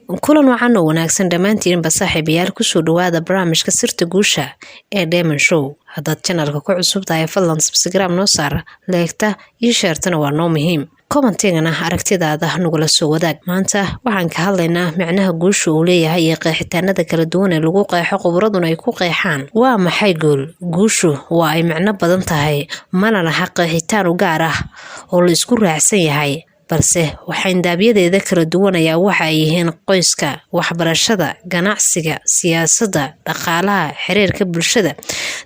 Kulan wacan oo wanaagsan dhammaantiinba, saaxiibayaal. Kusoo dhawaada barnaamijka Sirta Guusha ee Dheeman Show. Haddaad channelka ku cusub tahay, fadlan subscribe noo saar, like-ta iyo share-tana waa noo muhiim. Commentigana aragtidaada nagula soo wadaag. Maanta waxaan ka hadlaynaa micnaha guusha uu leeyahay iyo qeexitaanada kala duwan ee lagu qeexo, khubraduna ay ku qeexaan. Waa maxay guul? Guushu waa ay micno badan tahay, mana laha qeexitaan u gaar ah oo la isku raacsan yahay, balse waxayndaabyadeeda kala duwan ayaa waxa ay yihiin qoyska, waxbarashada, ganacsiga, siyaasadda, dhaqaalaha, xiriirka bulshada,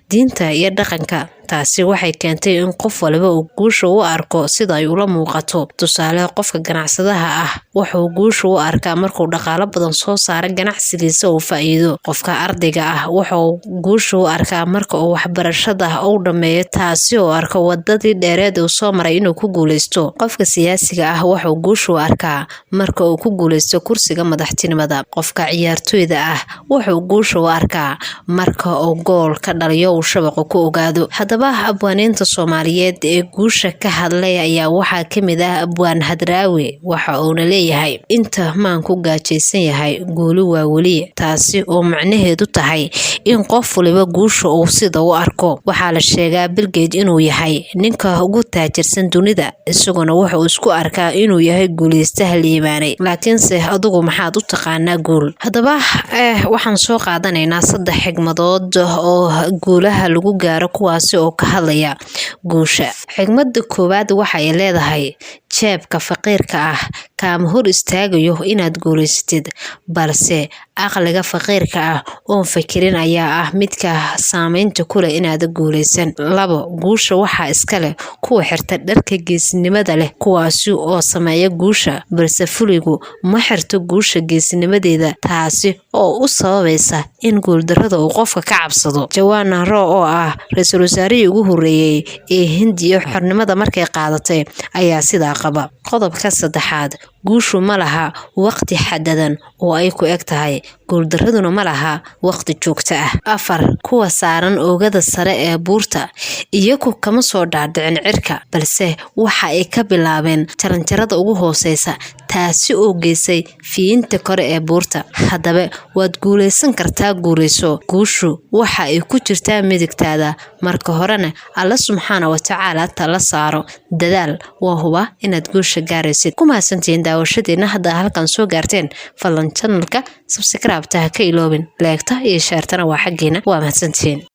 diinta iyo dhaqanka. Taasi waxay keentay in qof waliba uu guusha u arko sida ay ula muuqato. Tusaale, qofka ganacsadaha ah wuxuu guusha u arkaa markuu dhaqaalo badan soo saara ganacsigiisa, uu faa-iido. Qofka ardayga ah wuxuu guusha u arkaa marka uu waxbarashada uu dhammeeyo, taasi oo arko wadadii dheereed uu soo maray inuu ku guuleysto. Qofka siyaasiga ah wuxuu guusha u arkaa marka uu ku guuleysto kursiga madaxtinimada. Qofka ciyaartoyda ah wuxuu guusha u arkaa marka uu gool ka dhaliyo, uu shabaqu ku ogaado. Haddaba, abwaaniinta Soomaaliyeed ee guusha ka hadlay ayaa waxaa kamid ah Abwaan Hadraawi. Waxa uuna leeyahay: "Inta maan ku gaajaysan yahay, guuli waa weliye." Taasi oo macnaheedu tahay in qof waliba guusha uu sida u arko. Waxaa la sheegaa Bill Gates inuu yahay ninka ugu taajirsan dunida, isaguna wuxuu isku arkaa inuu yahay guuleystaha liibaanay. Laakiinse adigu maxaad u taqaanaa guul? Haddaba, waxaan soo qaadanaynaa saddex xigmadood oo guulaha lagu gaaro, kuwaasi oo ka hadlaya guusha. Xigmada koowaad waxay leedahay: "Jeebka faqiirka ah kaama hor istaagayo inaad guulaysatid, balse aqliga faqiirka ah oon fikirin ayaa ah midka saameynta ku leh inaad guulaysan." Labo, guusha waxaa iska leh kuwa xirta dharka geesinimada leh, kuwaasi oo sameeya guusha, balse fuligu ma xirto guusha geesinimadeeda, taasi oo u sababaysa in guuldarada uu qofka ka cabsado. Jawaharlal Nehru, oo ah ra-iisul wasaarihii ugu horeeyey ee Hindiya xornimada markay qaadatay, ayaa sidaa qaba. Qodobka saddexaad: guushu ma laha waqti xadadan oo ay ku eg tahay, guuldaraduna ma laha waqti joogto ah. Afar, kuwa saaran oogada sare ee buurta iyagu kama soo dhaadhicin cirka, balse waxa ay ka bilaabeen jaranjarada ugu hooseysa, taasi oo geysay fiinta kore ee buurta. Haddaba, waad guuleysan kartaa, guuleyso. Guushu waxa ay ku jirtaa midigtaada. Marka horena Alla subxaana watacaala tala saaro, dadaal, waa huba inaad guusha gaaraysid. Ku mahadsantihiin daawashadeena. Hadda halkan soo gaarteen, fadlan channelka subscribe-ta ha ka iloobin, like-ta iyo share-tana waa xaggeena. Waa mahadsantihiin.